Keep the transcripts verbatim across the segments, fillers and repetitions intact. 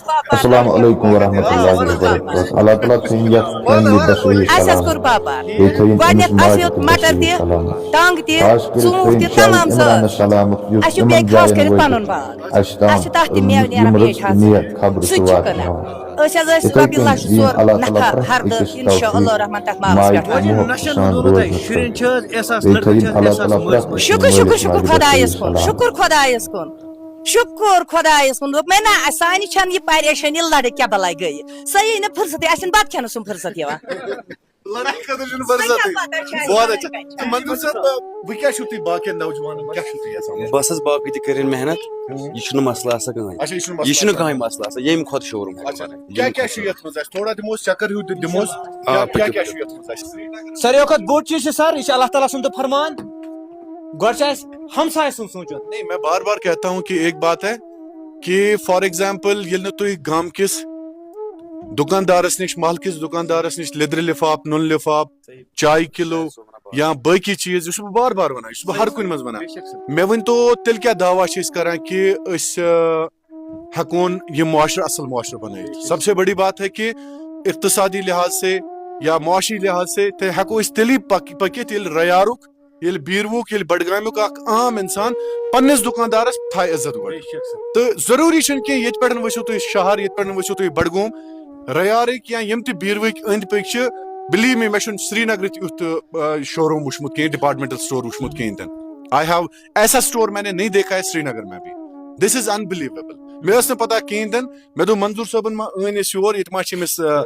السلام علیکم ورحمۃ اللہ وبرکاتہ۔ اللہ تعالیٰ تھٲیِن یَتھ فیملی بس صحیح اَسہِ حظ سلامت۔ کوٚر باپار۔ بیٚیہِ تھٲیِن گۄڈٕنٮ۪تھ أمِس ماجہِ آسیو تہِ بس مٹر صحیح تہِ، سلامت۔ ٹنٛگ تہِ، خاص کٔرِتھ ژوٗنٛٹھۍ تھٲیِن تہِ، شاید تَمام عمران سٲز۔ سلامت، یُس اَسہِ چھُ یِمَن بیٚیہِ خاص جایَن کٔرِتھ وٲتِتھ پَنُن باغ۔ اَسہِ تام اَسہِ چھِ تَتھ تہِ مٮ۪وٕ نیران رُت بیٚیہِ چھِ حظ۔ نیک خبرٕ سُہ چھِ چھُ واتناوان۔ کٕنان۔ أسۍ حظ ٲسۍ یِتھَے رۄپیہِ کٔنۍ لَچھ دِیِن زور اللہ تعالیٰ نفع پرٛٮ۪تھ ہر دۄہ، أکِس اِنشاء اللہ توفیٖق۔ رحمان تَتھ ماجہِ ماجہِ پٮ۪ٹھ۔ تہِ محبت نشن سان ووٚنمُت تۄہہِ، روزنَس شُرٮ۪ن پٮ۪ٹھ۔ چھِ حظ احساس، بیٚیہِ لٔڑکہٕ تھٲیِن چھِ حظ اللہ احساس تعالیٰ مٲلِس پرٛٮ۪تھ ماجہِ۔ شُکُر، شُکُر، شُکُر مٲلِس ماجہِ خۄدایَس کُن، سلامت۔ شُکُر خۄدایَس کُن۔ شُکُر خۄدایَس کُن۔ دوٚپمَے نہ، سانہِ چھَنہٕ یہِ پریشٲنی لَڑکہٕ کیٛاہ بَلاے گٔیہِ۔ سۄ یی نہٕ فرصتٕے، اَسہِ چھِنہٕ بَتہٕ کھٮ۪نَس چھُنہٕ فرصت یِوان۔ لڑاے خٲطرٕ چھُنہٕ فرصتٕے۔ سۄ کیٛاہ پَتہ چھِ اَسہِ بہت لَڑٲے اچھا۔ کَتہِ چھِ؟ تہٕ منظور صٲب، وۄنۍ کیٛاہ چھُو تُہۍ باقیَن نوجوانَن، کیٛاہ چھُو تُہۍ یَژھان وَنُن؟ بس حظ، باقٕے تہِ کٔرِن محنت۔ ہُم۔ یہِ چھُنہٕ مسلہٕ آسان کٕہٕنۍ۔ اچھا، یہِ چھُنہٕ مسلہٕ یہِ چھُنہٕ آسان۔ کٕہٕنۍ مسلہٕ آسان، ییٚمہِ کھۄتہٕ شوروٗم ہٮ۪کو اچھا، بَنٲوِتھ۔ کیٛاہ ییٚمہِ کیٛاہ چھُ کھۄتہٕ۔ یَتھ منٛز اَسہِ؟ تھوڑا دِمو أسۍ چکر ہیوٗ تہِ دِمو أسۍ۔ آ، کیٛاہ، کیٛاہ پٔکِو، چھُ پٔکِو۔ یَتھ منٛز اَسہِ؟ ساروِیو کھۄتہٕ بوٚڑ چیٖز چھُ سر، یہِ چھُ اللہ تعالیٰ سُنٛد فرمان۔ گۄڈٕ چھُ اَسہِ ہمسایہِ سُنٛد سونٛچُن۔ نہیں، میں بار بار کہتا ہوں کہ ایک بات ہے کہ فار ایگزامپل ییٚلہِ نہٕ تُہۍ گامہٕ کِس دُکاندارس نِش، محلہٕ کِس دُکاندارس نِش لیٚدرِ لِفاف، نُن لِفاف، چایہِ کِلوٗ یا باقٕے چیٖز، یہِ چھُس بہٕ بار بار وَنان، یہِ چھُس بہٕ ہر کُنہِ منٛز وَنان۔ مےٚ ؤنۍ تو، تیٚلہِ کیٛاہ دعویٰ چھِ أسۍ کران کہِ أسۍ، آ، ہٮ۪کون یہِ معاشرٕ اَصٕل معاشرٕ بَنٲیِتھ؟ سب سے بڑی بات ہے کہ اقتصادی لحاظ سے یا معاشی لحاظ سے تہِ ہٮ۪کو أسۍ تیٚلی پک-، پٔکِتھ، ییٚلہِ رَیارُک، ییٚلہِ بیٖروُک، ییٚلہِ بڈگامیُک اکھ عام انسان پننِس دُکاندارس تھایہِ عزت گۄڈٕ۔ بے شک سر۔ تہٕ ضروٗری چھُنہٕ کینٛہہ ییٚتہِ پٮ۪ٹھ ؤسِو تُہۍ شہر، ییٚتہِ پٮ۪ٹھ ؤسِو تُہۍ بڈگوم، رَیارٕکۍ یا یِم تہِ بیٖروٕکۍ أنٛدۍ پٔکۍ چھِ، believe me، مےٚ چھُنہٕ سرینگرٕ تہِ یُتھ، آ، شوروٗم وٕچھمُت کینٛہہ، ڈپارٹمنٹل سٹور وٕچھمُت کِہیٖنۍ تہِ نہٕ۔ I have ایسا اسٹور میں نے نہیں دیکھا ہے سرینگر میں بھی۔ This is unbelievable۔ مےٚ ٲس نہٕ پتہ کِہیٖنۍ تہِ نہٕ۔ مےٚ دوٚپ، منظور صٲبن ما أنۍ أسۍ یور، ییٚتہِ ما چھِ أمِس، آ،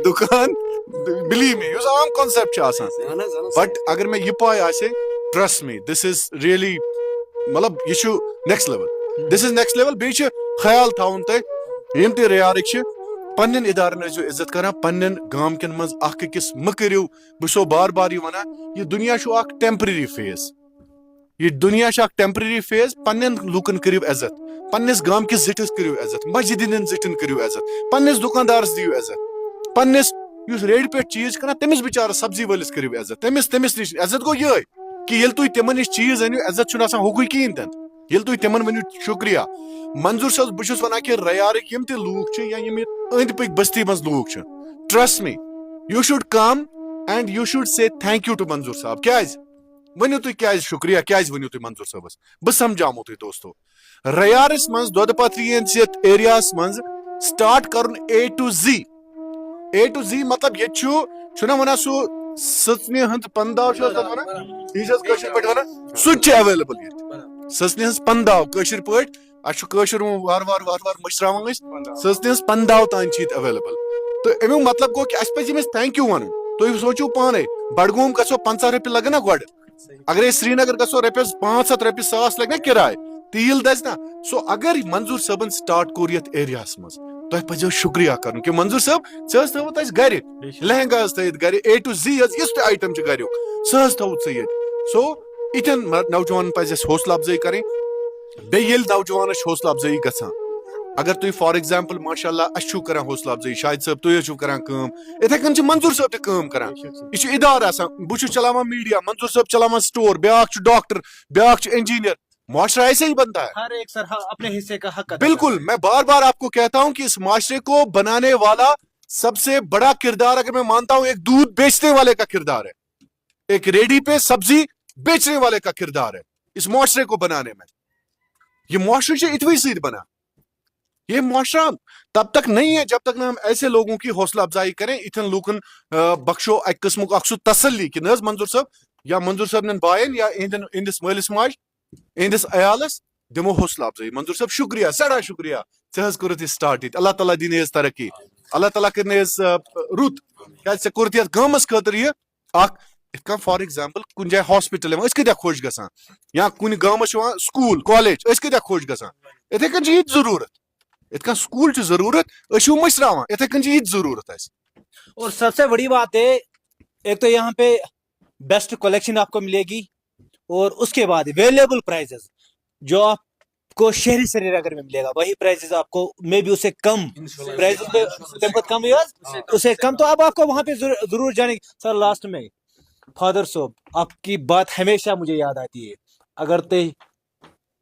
دُکان؟ Believe me، یُس عام concept چھُ آسان۔ اہن حظ، اہن حظ۔ But اگر مےٚ یہِ پاے آسہِ، trust me، this is really، مطلب، یہِ چھُ next level۔ This is next level۔ بیٚیہِ چھُ خیال تھاوُن تۄہہِ، یِم تہِ رَیارٕکۍ چھِ، پننٮ۪ن ادارن ٲسۍزیو عزت کران، پننٮ۪ن گامکٮ۪ن منٛز اکھ أکِس مہٕ کٔرِو۔ بہٕ چھُسو بار بار یہِ ونان، یہِ دُنیا چھُ اکھ temporary phase۔ یہِ دُنیا چھُ اکھ temporary phase۔ پننٮ۪ن لوٗکن کٔرِو عزت، پننِس گامہٕ کِس زِٹھِس کٔرِو عزت، مسجد ہٕنٛدٮ۪ن زِٹھٮ۪ن کٔرِو عزت، پننِس دُکاندارس دِیِو عزت، پننِس یُس ریڈِ پٮ۪ٹھ چیٖز چھُ کٕنان، تٔمِس بِچارس، سبزی وٲلِس کٔرِو عزت۔ تٔمِس، تٔمِس نِش عزت گوٚو یِہوٚے کہِ ییٚلہِ تُہۍ تِمن نِش چیٖز أنِو، عزت چھُنہٕ آسان ہُکُے کِہیٖنۍ تہِ نہٕ۔ ییٚلہِ تُہۍ تِمن ؤنِو شُکریہ۔ منظور صٲب، بہٕ چھُس وَنان کہِ رَیارٕکۍ یِم تہِ لوٗکھ چھِ یا یِم یہِ أنٛدۍ پٔکۍ بستی منٛز لوٗکھ چھِ، trust me, you should come and you should say thank you to منظور صٲب۔ کیٛازِ؟ ؤنِو تُہۍ کیٛازِ شُکریہ، کیٛازِ ؤنِو تُہۍ منظور صٲبس؟ بہٕ سمجھاومو تُہۍ دوستو، رَیارَس منٛز، دۄدٕ پتھری یَس یَتھ ایریاہَس منٛز start کَرُن A to Z۔ A to Z مطلب ییٚتہِ چھُ، چھُنہ وَنان سُہ سٕژنہِ ہُنٛد پَنداو چھُ حظ تَتھ وَنان؟ یہِ چھِ حظ کٲشِر پٲٹھۍ وَنان؟ سُہ تہِ چھُ available ییٚتہِ۔ سٕژنہِ ہٕنٛز پَنداو کٲشِر پٲٹھۍ، اَسہِ چھُ کٲشُر وۄنۍ وارٕ وارٕ وارٕ وارٕ مٔشراوان أسۍ۔ سٕژنہِ ہٕنٛز پَنداو تام چھِ ییٚتہِ available۔ تہٕ اَمیُک مطلب گوٚو کہِ اَسہِ پَزِ أمِس thank you وَنُن۔ تُہۍ سوٗنٛچِو پانَے، بڈگوم گژھو پنٛژاہ رۄپیہِ لَگَن نا گۄڈٕ؟ اگرے سرینگر گژھو رۄپیس پانٛژھ ہتھ رۄپیہِ، ساس لگہِ نا کِراے، تیٖل دَزِ نا؟ سو اگر منظور صٲبن start کوٚر یتھ ایریاہس منٛز، تۄہہِ پزیو شُکریہ کرُن کہِ منظور صٲب، ژےٚ حظ تھٲوٕتھ اَسہِ گرِ، لہنگا حظ تھٲیِتھ گرِ، A to Z حظ، یُس تہِ item چھُ گریُک، سُہ حظ تھوٚوُتھ ژےٚ ییٚتہِ۔ سو یِتھٮ۪ن م-، نوجوانن پزِ اَسہِ حوصلہٕ افزٲیی کرٕنۍ۔ بیٚیہِ ییٚلہِ نوجوانس چھِ حوصلہٕ افزٲیی گژھان، اگر تُہۍ for example ماشاء اللہ اَسہِ چھِو کران حوصلہٕ افزٲیی، شاہد صٲب تُہۍ حظ چھِو کران کٲم، یِتھے کٔنۍ چھِ منظور صٲب تہِ کٲم کران۔ یہِ چھُ ادارٕ آسان، بہٕ چھُس چلاوان میٖڈیا، منظور صٲب چلاوان سٹور، بیٛاکھ چھُ ڈاکٹر، بیٛاکھ چھُ انجینئر۔ معاشرہ ایسے ہی بنتا ہے۔ ہر ایک سر، ہاں، اپنے حصے کا حق ادا بالکل، کرتا ہے۔ میں بار بار آپ کو کہتا ہوں کہ اس معاشرے کو بنانے والا سب سے بڑا کردار، اگر میں مانتا ہوں، ایک دودھ بیچنے والے کا کردار ہے، ایک ریڈی پہ سبزی بیچنے والے کا کردار ہے اس معاشرے کو بنانے میں۔ یہ معاشرہ چھُ اِتھوٕے سۭتۍ بنان۔ یہ معاشرہ تب تک نہیں ہے جب تک نہ ہم ایسے لوگوں کی حوصلہ افزائی کریں، اِتھٮ۪ن لوٗکن، آ، بخشو اکہِ قٕسمُک اکھ سُہ تسلی کہ نہ حظ منظور صٲب یا منظور صٲبنٮ۪ن باین یا اِہِنٛدٮ۪ن، اِہِنٛدِس مٲلِس ماجہِ، اِہِنٛدِس عیالس دِمو حوصلہٕ افزٲیی۔ منظور صٲب، شُکریہ، سٮ۪ٹھاہ شُکریہ، ژےٚ حظ کوٚرُتھ یہِ start ییٚتہِ۔ اللہ تعالیٰ دِنَے حظ ترقی، اللہ تعالیٰ کٔرنَے حظ، آ، رُت، کیٛازِ ژےٚ کوٚرُتھ یَتھ گامَس خٲطرٕ یہِ اکھ، یِتھ کٔنۍ for example کُنہِ جایہِ hospital یِوان، أسۍ کۭتیٛاہ خۄش گژھان، یا کُنہِ گامَس چھُ یِوان school، college، أسۍ کۭتیٛاہ خۄش گژھان۔ یِتھَے کٔنۍ چھِ ییٚتہِ ضروٗرت، یِتھ کٔنۍ school چھِ ضروٗرت، أسۍ چھِ یِم مٔشراوان، یِتھَے کٔنۍ چھِ ییٚتہِ ضروٗرت اَسہِ۔ اور سب سے بڑی بات ہے، ایک تو یہاں پہ بیسٹ کلیکشن آپ کو ملے گی، اور اس کے بعد ویلیبل پرائزز جو آپ کو شہری سرینگر میں ملے گا، وہی پرائزز آپ کو مے بی اس سے کم پرائزز پہ، تم پتہٕ کم یہِ حظ، اس سے کم۔ تو اب آپ کو وہاں پہ ضرور، ضرور جانے کی۔ سر، لاسٹ میں فادر صٲب، آپ کی بات ہمیشہ مجھے یاد آتی ہے۔ اگر تُہۍ،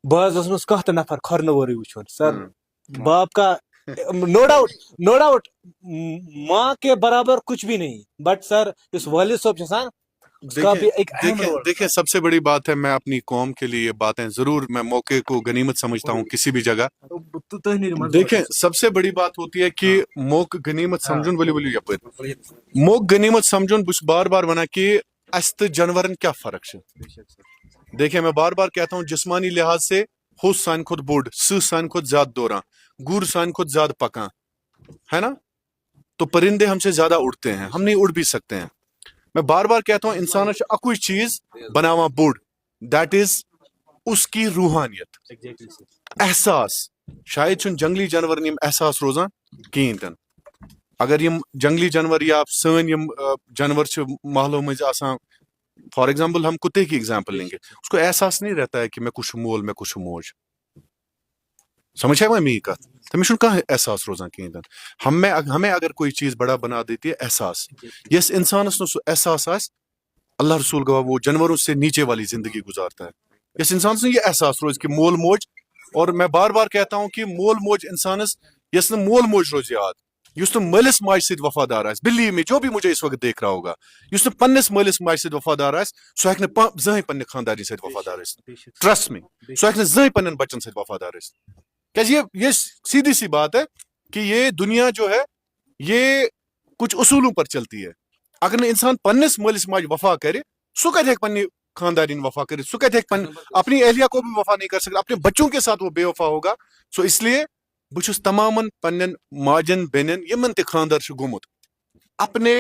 بہٕ حظ اوسُس کانٛہہ تہِ نفر کھۄرنہٕ ورٲے وٕچھُن، سر، ہم۔ باپ کا No doubt, no doubt. माँ के बराबर कुछ भी नहीं, but सर, इस वालिद साहब के साथ उसका भी एक अहम देखिए, देखिए, सबसे बड़ी बात है, मैं अपनी कौम के लिए ये बातें जरूर, मैं मौके को गनीमत समझता हूँ किसी भी जगह। देखिए, सबसे बड़ी बात होती है कि मौक गनीमत समझुन, बोली बोली यपन मौक गनीमत समझुन। बस बार बार वना कि अस्त जानवरन क्या फर्क है। देखिए, मैं बार बार कहता हूँ, जिस्मानी लिहाज से हो सान खुद बोर्ड, स सान खुद ज्यादा दौरा, गुर सान खुद ज्यादा पका, है ना? तो परिंदे हमसे ज्यादा उड़ते हैं, हम नहीं उड़ भी सकते हैं। मैं बार बार कहता हूँ, इंसान अकुई चीज बनावा बोर्ड, that is उसकी रूहानियत, एहसास। शायद छुन जंगली जानवर यम एहसास रोजान कहें तन। अगर यम जंगली जानवर या सैन यम जानवर माहौल में आसान, फॉर एग्जाम्पल, हम कुत्ते की एग्जाम्पल लेंगे, उसको एहसास नहीं रहता है कि मैं कुछ मोल, मैं कुछ मोज। समझ है मेरी कत? तमिस छुन कह एहसास रोजान कहें तन। हमें हमें अगर कोई चीज बड़ा बना देती है, एहसास। यस इंसानस न सु एहसास आस, अल्लाह रसूल गवाह, वो जानवरों से नीचे वाली जिंदगी गुजारता है। यस इंसानस न ये एहसास रोज कि मोल मोज, और मैं बार बार कहता हूं कि मोल मोज इंसानस यस न मोल मोज रोज याद, युस न मलिस माज सत वफादार आस। बिलीव मी, जो भी मुझे इस वक्त देख रहा होगा, युस न पन्नस मलिस माज सत वफादार आस, सो हेक न जहन पन्ने खानदारी सत वफादार आस। ट्रस्ट मी, सो हेक न जहन पन्नन बच्चन सत वफादार आस। क्या ये ये सीधी सी बात है कि ये दुनिया जो है, ये कुछ उसूलों पर चलती है। अगर न इंसान पन्नस मलिस माज वफा करे, सो कत हेक पन्ने खानदारी वफा करे, सो कत हेक पन अपनी अहलिया को भी वफा नहीं कर सकता, अपने बच्चों के साथ वो बेवफा होगा। सो इसलिए बुझुस तमामन पन्नन माजन बेनन यमन ते खानदार छु गुमुत, अपने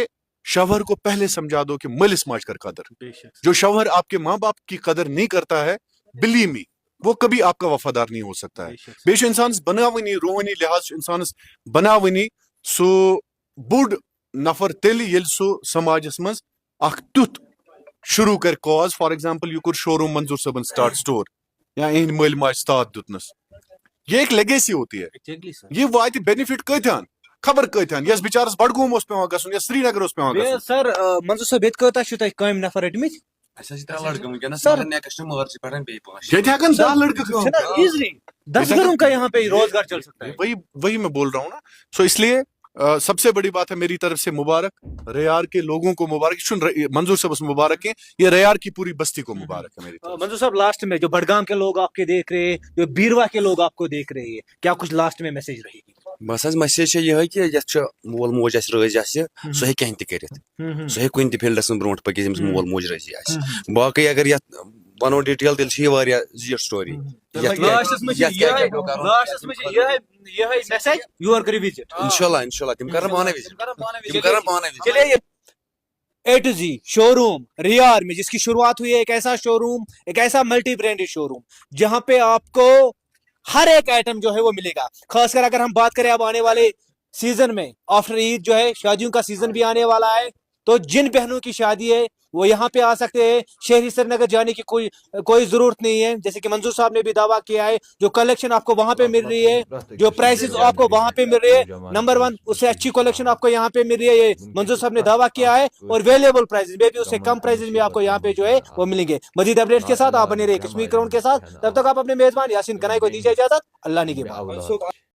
शौहर को पहले समझा दो कि मलिस माज कर कदर। जो शौहर आपके माँ बाप की कदर नहीं करता है, बिलीव मी, वो कभी आपका वफादार नहीं हो सकता है। बेश इंसान बनावनी, रूहानी लिहाज इंसान बनावनी, सो बुढ़ नफर तेल येल सो समाजस मंज अख तुत शुरू कर कॉज। फॉर एग्जाम्पल, यू कुर शोरूम मंजूर सबन स्टार्ट स्टोर या इन मल माज स्टार्ट दुतनस, ये एक लेगेसी होती है। ये वात बेनिफिट कथान, खबर कथान, यस बेचारस बडगोम ओस पेवान गसुन या श्रीनगर ओस पेवान गसुन। सर, मंजूर साहब, ये कता छु तह कम नफर रटमित? اَسہِ حظ چھِ ترٛےٚ لڑکہٕ وٕنکیٚنَس، سر۔ مگر نیکسٹ مارچ پٮ۪ٹھ بیٚیہِ پانٛژھ شےٚ۔ ییٚتہِ ہٮ۪کَن دَہ لڑکہٕ کٲم چھُنہ ایزلی، دس گھروں کا یہاں پہ روزگار چل سکتا ہے۔ وہی وہی میں بول رہا ہوں نا۔ سو اس لیے آ، سب سے بڑی بات ہے، میری طرف سے مبارک، ریار کے لوگوں کو مبارک، یہ چھُنہٕ ر- منظور صٲبس مبارک کینٛہہ، یہ ریار کی پوری بستی کو مبارک ہے میری طرف سے۔ منظور صاحب، لاسٹ میں جو بڈگام کے لوگ آپ کے دیکھ رہے ہیں، جو بیروا کے لوگ آپ کو دیکھ رہے ہیں، کیا کچھ لاسٹ میں میسج رہے گی؟ بس حظ، میسج چھےٚ یِہوٚے کہِ یَتھ چھُ مول موج اَسہِ رٲضۍ آسہِ، سُہ ہیٚکہِ کینٛہہ تہِ کٔرِتھ۔ سُہ ہیٚکہِ کُنہِ تہِ فیٖلڈَس منٛز برونٛٹھ پٔکِتھ، ییٚمِس مول موج رٲضۍ آسہِ۔ باقٕے اگر یَتھ وَنو ڈِٹیل، تیٚلہِ چھِ یہِ واریاہ زیٖٹھ سٹوری۔ یَتھ کیٛاہ لاسٹس منٛز چھِ یَتھ کیٛاہ یِہوٚے، کیٛاہ پیوٚو کَرُن؟ لاسٹس منٛز چھِ یِہوٚے، یِہوٚے میسج، یور کٔرِو وِزِٹ۔ انشاءاللہ، انشاءاللہ، تِم کَرَن پانَے وِزِٹ۔ تِم کَرَن پانَے وِزِٹ۔ چلیے، یہ اے ٹو زی شو روم ریار میں، جس کی شروعات ہوئی ہے ایک ایسا شو روم، ایک ایسا ملٹی برانڈڈ شو روم، جہاں پہ آپ کو ہر ایک آئٹم جو ہے وہ ملے گا۔ خاص کر اگر ہم بات کریں اب آنے والے سیزن میں، آفٹر عید جو ہے، شادیوں کا سیزن بھی آنے والا ہے، تو جن بہنوں کی شادی ہے، وہ یہاں پہ آ سکتے ہیں۔ شہری سری نگر جانے کی کوئی کوئی ضرورت نہیں ہے۔ جیسے کہ منظور صاحب نے بھی دعویٰ کیا ہے، جو کلیکشن آپ کو وہاں پہ مل رہی ہے، جو پرائسز آپ کو وہاں پہ مل رہی ہے، نمبر ون، اس سے اچھی کلیکشن آپ کو یہاں پہ مل رہی ہے، یہ منظور صاحب نے دعویٰ کیا ہے، اور ویلیبل پرائسز میں بھی، اس سے کم پرائسز میں آپ کو یہاں پہ جو ہے وہ ملیں گے۔ مزید اپڈیٹس کے ساتھ آپ بنے رہے کشمیر کراؤن کے ساتھ۔ تب تک آپ اپنے میزبان یاسین کنائی کو دیجیے اجازت۔ اللہ نگہبان۔